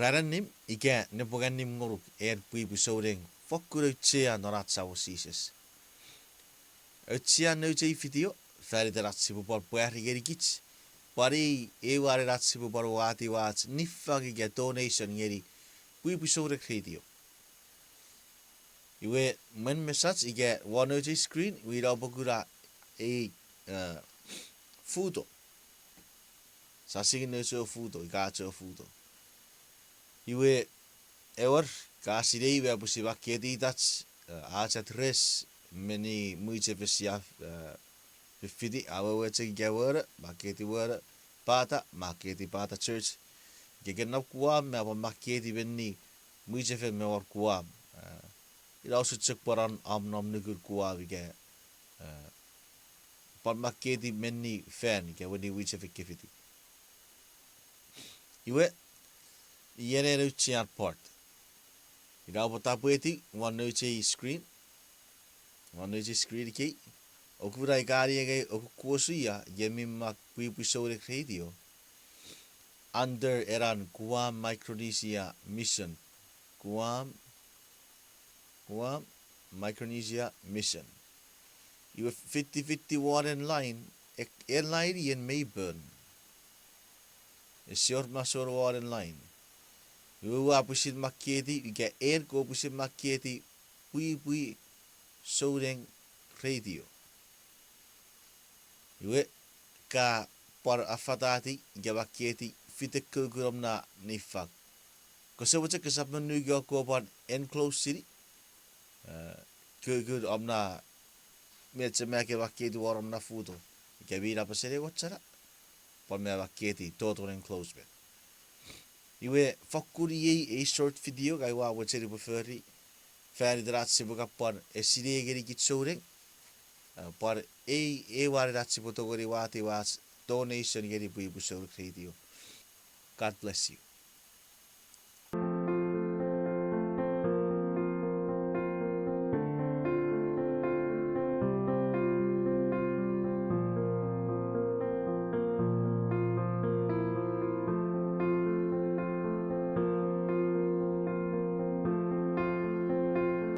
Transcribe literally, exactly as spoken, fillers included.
Ran annim ika nepwong annim ngonuk en pwipwi souneng fokkun auchea non ach Samon Jises. Auchean nouch ei video, fan iten ach sipwe pwan pwari ngenikich, pwan ei ew anen ach sipwe pwan watiw ach niffang ika donation ngeni pwipwi souneng radio. Iwe, mwen mesach ika won nouch ei screen, iwe ina pwe kuna ei, eh, futo. Sa singin nouch ewe futo, ika ach ewe futo. Iwe, ewer, ka sinei me pwisin makketi itach, eh, ach address, menni mwichefen sia, eh, fifiti, awewe chok ika won, makketi won, Pata, makketi Pata Church. Ika ke nom Guam me pwan makketi menni mwichefen me wor Guam. Eh, ina usun chok pwan om nom nukun Guam ika, eh, pwan makketi menni fan ika menni mwichefen ke fiti. Iwe, iei ena auchean part. Ina pwe tapweti won nouch ei screen. Won nouch ei screen ikei. Oupwe kuna ika ani enge okukuosu ia, iei mi mak pwipwi souneng radio. Under enan Guam Micronesia Mission. Guam, Guam Micronesia Mission. Iwe fitifiti won online, ek-, online ien mei pon. Ese wor masouen won online. Iwe ua pwisin makketi, ika en kopwe pwisin makketi, pwipwi souneng radio. Iwe, ka pwan afatati, ika makketi, fitikoko nom na niffang. Kose mochen kosap mo nuku o kopwe pwan enclose seni, eh, koko nom na, me chok ma ke makketi won nom na futo. Ika mi nap seni wachana, pwan ma makketi toton enclosement. Iwe fokkun iei ei short video ngang ua mochen upwe fori, fan iten ach sipwe kan pwan esinei ngenikich souneng, eh, pwan ei, ew anen ach sipwe tongeni watiw ach donation ngeni pwipwi souneng radio. God bless you.